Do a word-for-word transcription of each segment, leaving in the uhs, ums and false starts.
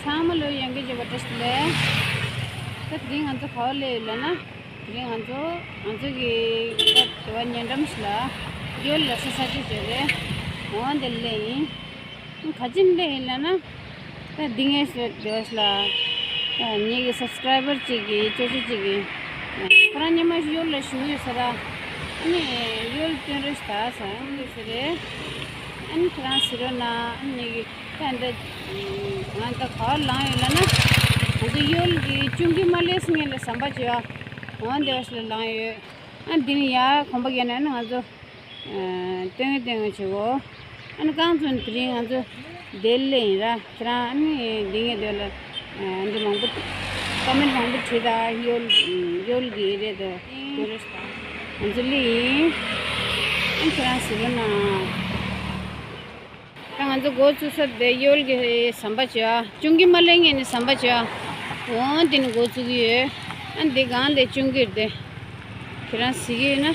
ཚང་མ་ལོ་ཡང་གི་བརྗོད་པ་བཀྲ་ཤིས་བདེ་ལེགས། ད་དེ་རིང་ང་ཚོ་ག་བ་སླེབས་ཡོད་ལབ་ན། དེ་རིང་ང་ཚོ་ང་ཚོ་གི་ད་དེ་བ་ཉེ་འགྲམ་ཞིག་ལ་ཡོལ་ལ་ས་ས་ཅིག་བྱས་རེད། འོ་འདི་སླེབས་ཡིན། ག་ཅི་སླེབས་ཡིན་ལབ་ན། ད་འདི་ངས་བཟོས་དེ་བ་ཞིག་ལ། ད་ངེད་ཀྱི་སབ་སི་ཀ་རའི་བར་ཅིག་གི་ཅོ་ཅོ་ཅིག་གི་ཁོ་རང་སྔོན་མ་ཡོལ་ལ་བཞུགས་ཡོད་ས་ར། ཨ་ནི་ཡོལ་སྟོན་རོགས་ཞིག་ད་ས་ཡོད་ས་རེད། ཨ་ནི་ཁྱེད་རང་གཟིགས་རོགས་གནང་། ཨ་ནི་ངེད་ཀྱི། ད་འདི་ང་ད་ག་བ་ལངས་ཡོད་ལབ་ན། ང་ཚོ་ཡོལ་གྱི་ཅུང་གི་མ་སླེབས་སྔོན་ལ་ཟམ་པ་བྱས་པ། འོ་འདི་བ་ཞིག་ལ་ལངས་ཡོད། ཨ་འདི་ནི་ཡར་གོམ་པ་བརྒྱབ་ནས་ཨ་ནི་ང་ཚོ་སྟོན་གི་སྟོན་གི་བྱེད་གོ། ཨ་ནི་རྐང་བཙུགས་ནས་དེ་རིང་ང་ཚོ་དེ་སླེབས་ཡིན་ར། ཁྱེད་རང་ཨ་ནི་འདི་ངས་འདོད་ལ་འདི་མང་པོ་ཀོ་མེན་མང་པོ་བྲིས་ད། ཡོལ་ཡོལ་གྱི་རེད་དོ། ང་ཚོ་སླེབས་ཡིན། ཨ་ཁྱེད་རང་གཟིགས་རོགས་གནང་། ད་ང་ཚོ་འགོ་བཙུགས་ས་དེ་ཡོལ་གྱི་ཟམ་པ་བྱས་པ། ཅུང་གི་མ་སླེབས་སྔོན་ནས་ཟམ་པ་བྱས་པ། འོ་འདི་ནས་འགོ་བཙུགས་ཀྱི་ཡོད། ཨ་འདི་སྒང་དེ་ཅུང་གི་རེད། ཁྱེད་རང་གཟིགས་ཀྱི་ཡོད་ན་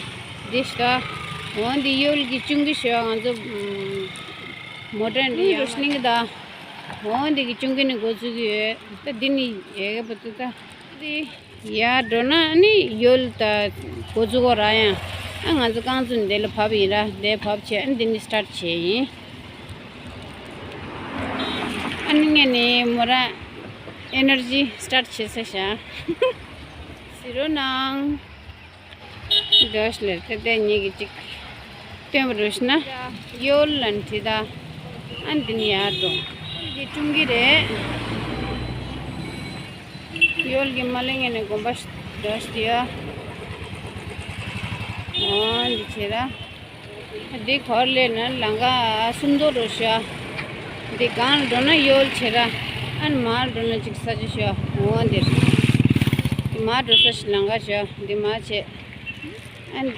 འདི་ཞིག་ད། འོ་འདི་ཡོལ་གྱི་ཅུང་གི་ཞོ། ང་ཚོ་མོ་ཊ་འདི་ཡང་རོ་ཤི་ལིང་གི་ད། འོ་འདི་གི་ཅུང་གི་ནས་འགོ་བཙུགས་ཀྱི་ཡོད། ད་འདི་ནས་ཡལ་གི་བར་དུ་ད། འདི། ཡར་འགྲོ་ན་ཨ་ནི་ཡོལ་ད་འགོ་བཙུགས་གོ་ར། ཡང་ཨ་ང་ཚོ་རྐང་བཙུགས་འདི་ལ་བབས་ཡིན་ར། འདི་བབས་བྱས་ཨ་ནི་འདི་ནས་སི་ཊར་ཊི་བྱས་ཡིན། ཨ་ནི་ངས་ནི་མོ་ར་ཨེ་ནར་ཇི་སི་ཊར་ཊི་བྱེད་ས་བཞག། གཟིགས་རོགས་གནང་། འདོད་ལེར་ཏེ་ཏེ་ཉིད་ཀྱི་ཅིག་སྟོན་པ་རུ་ཤི་ན། ཡོལ་ལན་ཁྲི་ད། ཨན་དིན་ཡར་འགྲོ། ཡོལ་གྱི་ཀྲུང་གི་རེད། ཡོལ་གྱི་མ་ལེ་ངེ་ནས་དགོན་པ་འདོད་ལེ་ཡོད། འོ་འདི་བྱེད་ར། འདི་གོར་ལེ་ན་ལང་ཀ་སུམ་མདོ་རུ་ཤ། འདི་གང་འགྲོ་ན་ཡོལ་བྱེད་ར། ཨན་མར་འགྲོ་ན་ཅིག་ས་ཆ་ཤ། འོ་འདིར། འདི་མར་འགྲོ་ས་ཤ་ལང་ཀ་ཤ། འདི་མར་བྱེད། ཨ་ནི་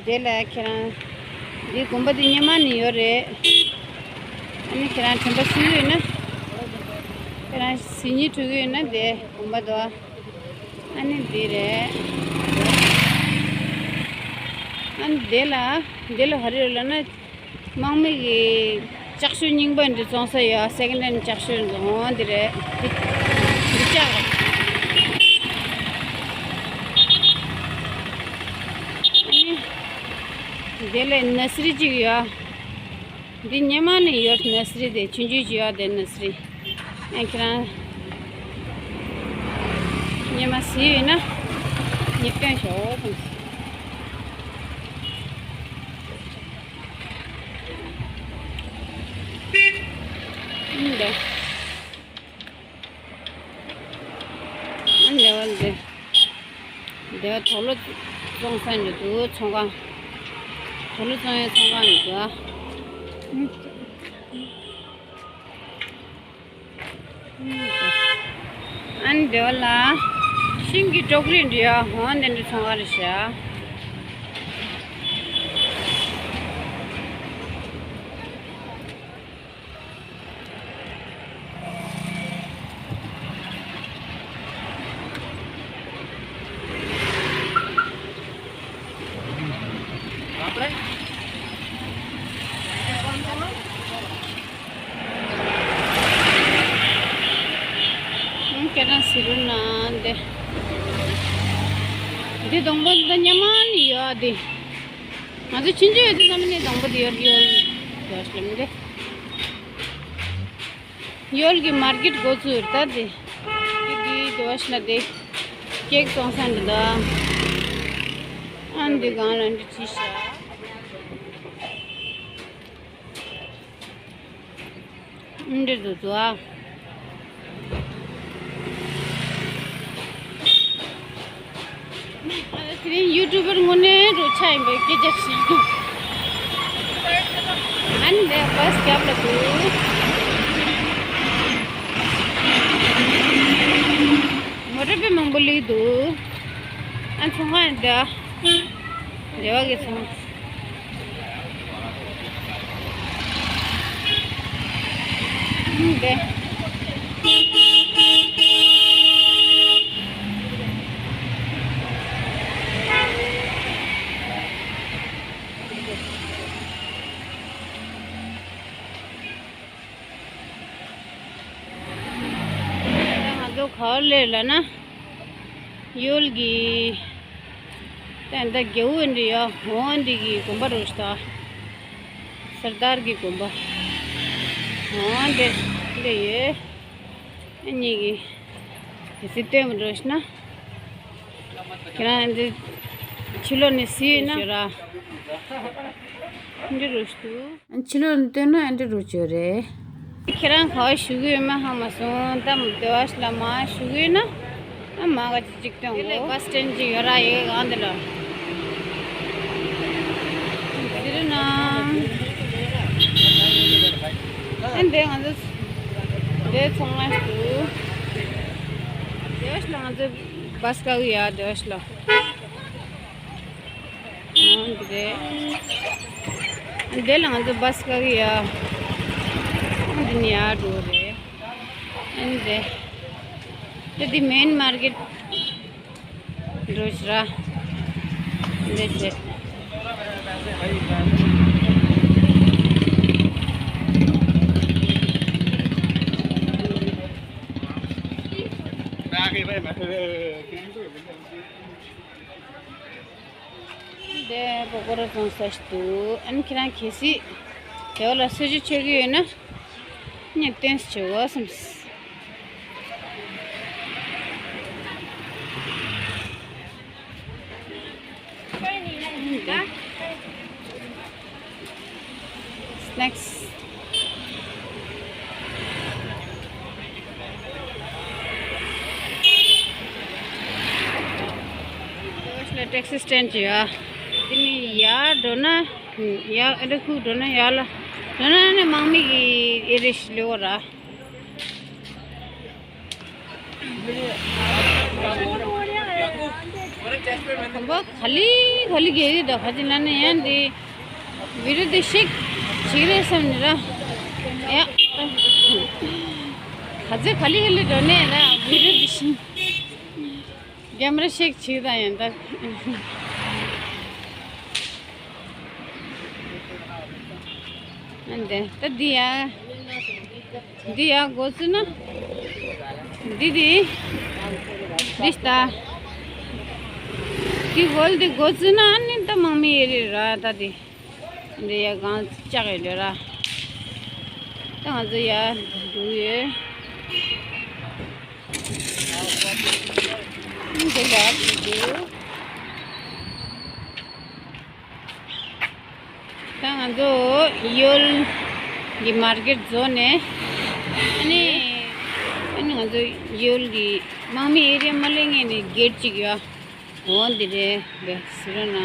དེ་ལ་ཁྱེད་རང་འདི་དགོན་པ་འདི་སྔོན་མ་ནས་ཡོད་རེད། ཨ་ནི་ཁྱེད་རང་དྲན་པ་གསོས་ཡོད་ན། ཁྱེད་རང་གཟི་ཉི་འཁྲུག་ཡོད་ན་དེ་དགོན་པ་དོ། ཨ་ནི་འདི་རེད། ཨ་ནི་དེ་ལ་དེ་ལ་ཧ་རི་ལ་ན། དམག་མི་གི་ལྕགས་ཤོག་རྙིང་པ་འདི་བཙོང་ས་ཡོད། སེ་ཀེན་ཌ་ཧེན་ཌ་ལྕགས་ཤོག་འདི་འོང་འདི་རེད། འདི་འདི་ལྕགས་རེད། ཨ་ནི་དེ་ལས་ནར་སི་རི་གཅིག་ཡོད། འདི་སྔོན་མ་ནས་ཡོད། ནར་སི་རི་དེ་ཆུང་ཆུང་ཅིག་ཡོད། དེ་ནར་སི་རི། ཨ་ཁྱེད་རང་སྔོན་མ་གཟིགས་ཡོད་ན་ངས་སྟོན་ཤོག་དང་། ཨིན་ལེ། ཨིན་ལེ་བ་ལེ། དེ་བ་དུག་ལོག་བཙོང་ས་འདྲ་འདུག་ཚོང་ཁང་། དུག་ལོག་བཙོང་ཡའི་ཚོང་ཁང་འདྲ་འདུག་ཨ། ཨ་ནི་དེ་བ་ལ་ཤིང་གི་ཀྲོག་རི་འདྲ་ཡོད། འོ་འདི་འདྲ་ཚོང་ཁང་རེད་ཤག་ཁྱེད་རང་གཟིགས་རོགས་གནང་དེ། འདི་སྡོང་པོ་འདི་སྔོན་མ་ནས་ཡོད་དེ། ང་ཚོ་ཆུང་ཆུང་ཡོད་དུས་ཙམ་ནས་སྡོང་པོ་འདི་ཡོད་ཡོད་ཡོད་ལབ་ནི་རེད། ཡོལ་གྱི་མར་ཀེཊ་འགོ་བཙུགས་ཡོད་ད་དེ། འདི་འདི་འདི་བ་ཤི་ན་དེ། ཀེག་བཙོང་ས་འདི་ད། ཨ་འདི་གང་ལ་འདི་བྲིས་ཤག་འདི་འདུག་འདུག་ཨ། དེ་རིང་ཡུ་ཊུབ་པར་དངོས་གནས་རུ་ཆགས་ཡིན་པའི་སྐད་ཆ་ཞིག་ཨ་ནི་འདི་བྷ་སི་རྒྱབ་ལ་འདུག་མོ་ཊ་དཔེ་མང་པོ་སླེབས་འདུག་ཨ་ཚོང་ཁང་ཡིན་འདི། རེ་བ་གི་ཚོང་། ཧོར་ལས་ལ་ན། ཡོལ་གི། ད་ད་རྒྱལ་བོ་འདི་ཡ་ཧོན་འདི་གི་དགོན་པ་རུ་ཤ། སར་དར་གི་དགོན་པ། ཧོན་འདི་འདི་ཡོད། ཨ་ནི་གི། དེ་སི་སྟོན་རུ་ཤ་ན། ཁྱེད་རང་འདི། ཕྱི་ལོགས་ནས་སི་ཡོད་ན་ཤོད་ར། འདི་རུ་ཤ་དུ། ཕྱི་ལོགས་ནས་སྟོན་ན་འདི་རུ་ཤ་ཡོད་རེད། ཁྱེད་རང་ག་བ་བཞུགས་ཡོད་མ་ཧ་མ་སོང་། ད་མི་དེ་བ་ཤ་ལ་མ་བཞུགས་ཡོད་ན། ཨ་མ་ག་ཅིག་ཅིག་སྟོན་གོ། དེ་ལས་བ་སི་སི་ཊེན་ཅིག་ཡོད་ར་ཡོད་གང་དེ་ལ། དེ་རུ་ན། ཨ་འདི་ང་ཚོ། འདི་ཚོང་ལ་ཞུ། དེ་བ་ཤ་ལ་ང་ཚོ་བ་སི་ག་གི་ཡ་དེ་བ་ཤ་ལ། འདི་རེད། འདི་ལ་ང་ཚོ་བ་སི་ག་གི་ཡ། འདི་ནས་ཡར་འགྲོ་རེད། འདི། འདི་འདི་མེན་མར་ཀེཊ་འགྲོ་ཤི་ར། འདི་བྱེད། འདི་པོ་ཀོ་ར་བཙོང་ས་ཞིག་འདུག་ཨ་ནི་ཁྱེད་རང་གལ་སྲིད་དེ་བ་ལ་གསོལ་ཇ་མཆོད་ཀྱི་ཡོད་ན། ངས་སྟོན་ས་བྱེད་དགོས་བསམ། སི་ནེག་སི། ལ་ཊེག་སི་སི་ཊེན་ཅི་ཡ། དེ་ནི་ཡར་འགྲོ་ན། ཡར་ཨེ་འདྲ་ཁུག་འགྲོ་ན་ཡར་ལ། འགྲོ་ན་ནི་དམག་མི་གི་ཨེ་རེ་ཞིག་ལེའོ་ར། གོམ་པ་ག་ལི་ག་ལི་རྒྱག་གི་འདུག་ཁ་ཅིག་ན་ནི་ཡང་འདི་བི་རི་འདི་ཤེག་བྱེད་རེད་བསམ་ནི་ར། ཡ། ག་ཚོད་ག་ལི་ག་ལི་འགྲོ་ནས་ར་བི་རི་འདི་ཤེག་རྒྱ་མི་ར་ཤེག་བྱེད་དང་ཡང་ད། འདི་ད་འདི་ཡ། འདི་ཡ་འགོ་བཙུགས་ན། འདི་འདི། འདི་ལྟ། འདི་ཝོལ་འདི་འགོ་བཙུགས་ན་ཨ་ནི་ད་དམག་མི་ཡེ་རེད་ར་ད་འདི། འདི་ཡ་གང་ལྕགས་ཡོད་རེད་ར། ད་ང་ཚོ་ཡ་འདུག་ཡོད། འདི་ལ་འདི་འདུག་ད་ང་ཚོ་ཡོལ་གྱི་མར་ཀེཊ་རྫོགས་ནས། ཨ་ནི། ཨ་ནི་ང་ཚོ་ཡོལ་གྱི་དམག་མི་ཨེ་རི་ཡ་མ་སླེབས་སྔོན་ནས་གེཊ་གཅིག་ཡོད། འོ་འདི་རེད་འདི་ཟེར་ན།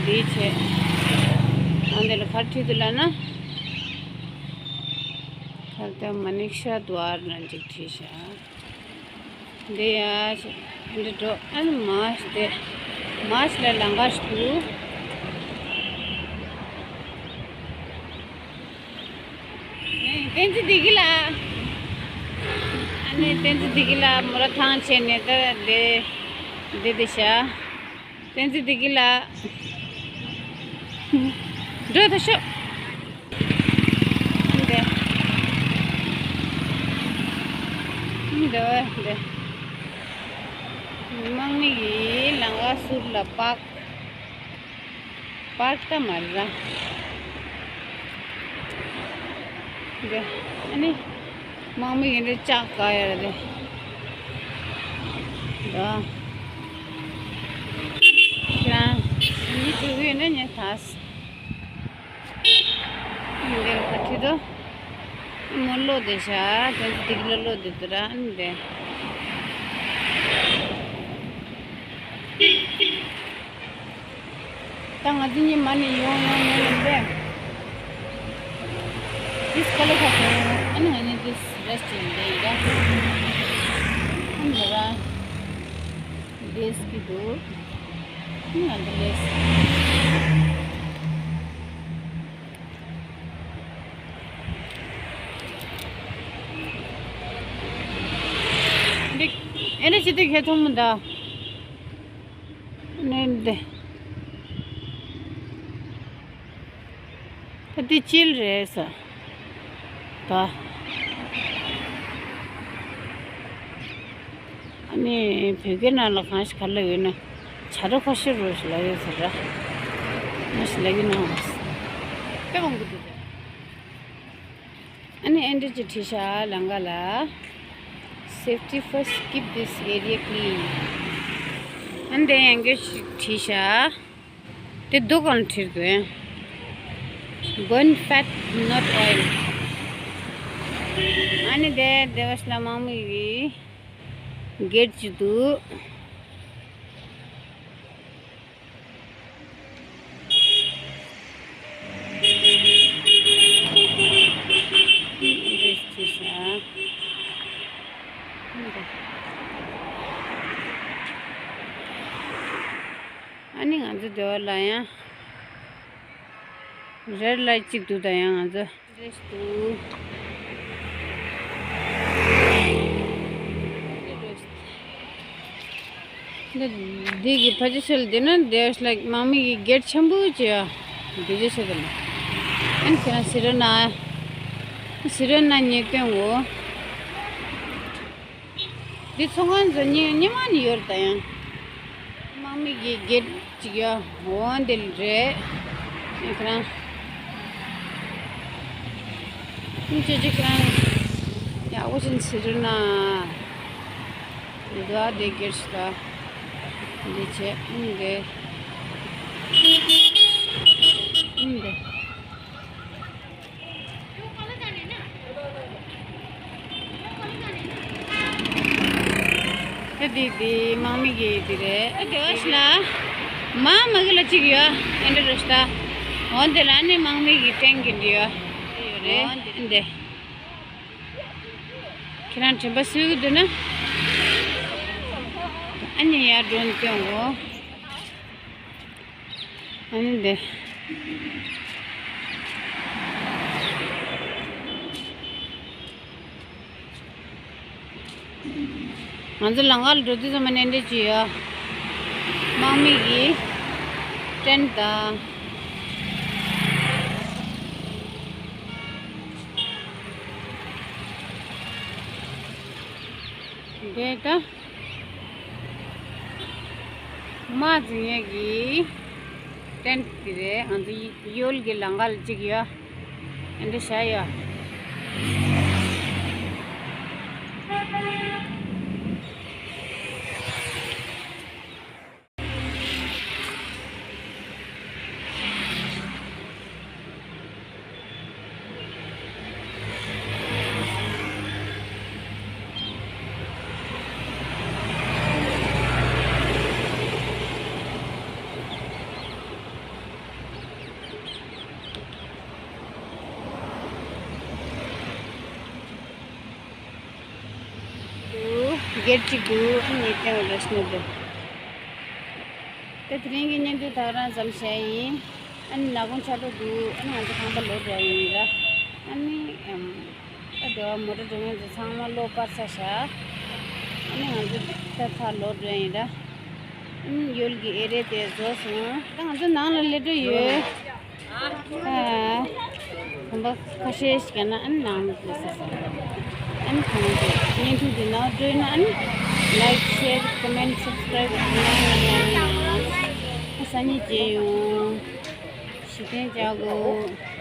འདི་བྱས། འོ་འདི་ལ་ག་རེ་བྲིས་འདུག་ལབ་ན། ཁར་ཏེ་མ་ནིག་ཤ་དུ་ཨར་ན་འཇིག་བྲིས་ཤག་འདི་ཡ། འདི་འགྲོ་ཨ་ནི་མར་ཆི་དེ། མར་ཆི་ལ་ལང་ཀ་ཞིག་འདུག་བསྟན་འཛིན་བདེ་སྐྱིད་ལགས། ཨ་ནི་བསྟན་འཛིན་བདེ་སྐྱིད་ལགས་མོ་ར་ཐང་ཆད་ནས་ད་འདི་འདི་འདི་ཤག་བསྟན་འཛིན་བདེ་སྐྱིད་ལགས། འགྲོ་ད་ཤོག་འདི། འདི་འདི། དམག་མི་ཡིས་ལང་ཀ་ཟུར་ལ་པག་པར་ཏ་མ་ར། འདི། ཨ་ནི། དམག་མི་ཡིན་འདྲ་ལྕགས་དཀར་ཡ་རེད། འདི། ཁྱེད་རང་། མི་བཅུ་ཡོད་ན་ཉེ་ཐག་འདི་ལ་ཁ་ཁྲིད་དོ། མོ་བློ་བདེ་ཤག་དེ་ཚོ་དེ་གི་ལ་བློ་བདེ་དུ་ར་ཨ་ནི་བདེ། ད་ང་ཚོ་གཉིས་མ་ནས་ཡོང་ཡོང་ཡོང་ཡོང་བས། This color ཁ་སོང་། ཨ་ནི་ང་གཉིས་this dress change བྱས་ཡིན་ད། ཨ་ནི་ར། This གི་འདུག་ཨ་ནི་ང་ཚོ་lace། འདི། ཨེ་ནི་ཅི་སྟེ་ཁེ་ཐོང་མི་འདུག་ནས་འདི། ད་འདི་ཅིལ་རེད་ས། ད། ཨ་ནི་བོད་སྐད་ནང་ལ་གང་ཞིག་ག་ལབ་ཡོད་ན། བྱ་རོག་ཁ་ཤོར་རོ་ཞིག་ལབ་ཡོད་ཟེར་ར། ང་ཞིག་ལབ་ཀྱི་ན། དཔེ་མང་པོ་འདུག་ཨ་ནི་ཨེ་འདྲ་ཅིག་བྲིས་ཤག་ལམ་ཁ་ལ། Safety first, keep this area clean. ཨ་ནི་དེ་ཡང་སྐྱར་ཞིག་བྲིས་ཤག་དེ་སྡུག་གང་ཁྲིར་དགོས། Burn fat, not oil. ཨ་ནི་དེ་དེ་བ་ཤ་ལ་དམག་མི་གི་གེད་ཅིག་འདུག་ཨ་ནི་ང་ཚོ་དེ་བ་ལ་ཡང་རེད་ལ་གཅིག་འདུག་ད་ཡང་ང་ཚོ་རེད་འདུག་འདི་འདི་གི་ཕ་ཅི་སེལ་འདི་ན་there's like དམག་མི་གི་གེད་ཆེན་པོ་ཅིག་ཡ། འདི་ཅི་སེལ་འདི་ན། ཨན་ཁྱེད་རང་སི་རི་ན། སི་རི་ན་ཉེ་སྟོན་འོ། འདི་ཚོང་ཁང་ཚོ་ཉི་ཉི་མ་ནི་ཡོད་ད་ཡང་། དམག་མི་གི་གེད་ཅིག་ཡ། འོ་འདི་རེད། ཨན་ཁྱེད་རང་། ཨན་ཅི་ཅི་ཁྱེད་རང་། ཡ་འོ་ཅིན་སི་རི་ན། འདི་དག་འདི་གེད་ཞིག་ད། འདི་ཆེ་ཨན་འདི། ཨན་འདི། ད་འདི་འདི་དམག་མི་གི་འདི་རེད། ཨ་དེ་བ་ཞིག་ལ། མ་མ་གི་ལ་གཅིག་ཡོད། ཨེ་འདྲ་རེད་ཤག་འོ་འདི་ལ་ནི་དམག་མི་གི་ཊེང་གི་འདི་ཡོད། ཡོད་རེད། འདི། ཁྱེད་རང་དྲན་པ་གསོས་གི་འདུག་ན། ཨ་ནི་ཡར་ཌོན་སྟོན་གོ། ཨ་ནི་འདི། ང་ཚོ་ལམ་ཁ་ལ་འགྲོ་དུས་ཙམ་པ་ནས་འདི་ཅི་ཡོད། དམག་མི་གི་ཊེན་ཊི་དང་། འདི་ད། དམག་འཛིང་ཡས་ཀྱི་ཊེན་ཊི་དེ་རེད། ང་ཚོ་ཡོལ་གྱི་ལམ་ཁ་ལ་གཅིག་ཡོད། ཨེ་འདྲ་བཞག་ཡོད། འདུག་གེར་གཅིག་འདུག་ཨ་ནི་ཐེངས་རེ་སྣེ་འདུག་ད་དེ་རིང་གི་བརྙན་ཐུང་ད་ག་རང་ཙམ་བྱས་ཡིན། ཨ་ནི་ནག་ཁུང་ཆགས་འགྲོ་འདུག་ཨ་ནི་ང་ཚོ་ཁང་པ་ལོག་འགྲོ་ཡ་ཡིན་ར། ཨ་ནི་ཨམ། ད་དེ་བ་མོ་ཊ་འགྲོ་མཁན་ཚོ་ཚང་མ་གློག་སྤར་ཚར་བཞག་ཨ་ནི་ང་ཚོ་ད་ཕར་ལོག་འགྲོ་ཡ་ཡིན་ར། ཨ་ནི་ཡོལ་གྱི་ཨེ་རི་ཡ་དེ་རྫོགས་སོང་། ད་ང་ཚོ་ནང་ལ་སླེབས་འགྲོ་ཡོད། ཨ། གོམ་པ་ཁ་ཤས་ཤིག་ན་ཨ་ནི་ནང་ལ་སླེབས་ས་སོང་། ཨ་ནི་གང་ཚེ་བརྙན་ཐུང་འདི་ནང་སྤྲོད་ན་ཨ་ནི་like, share, comment, subscribe གནང་རོགས་གནང་། ཨ་སང་ཉིན་མཇལ་ཡོང་། བཞི་ལྡན་བྱ་དགོས།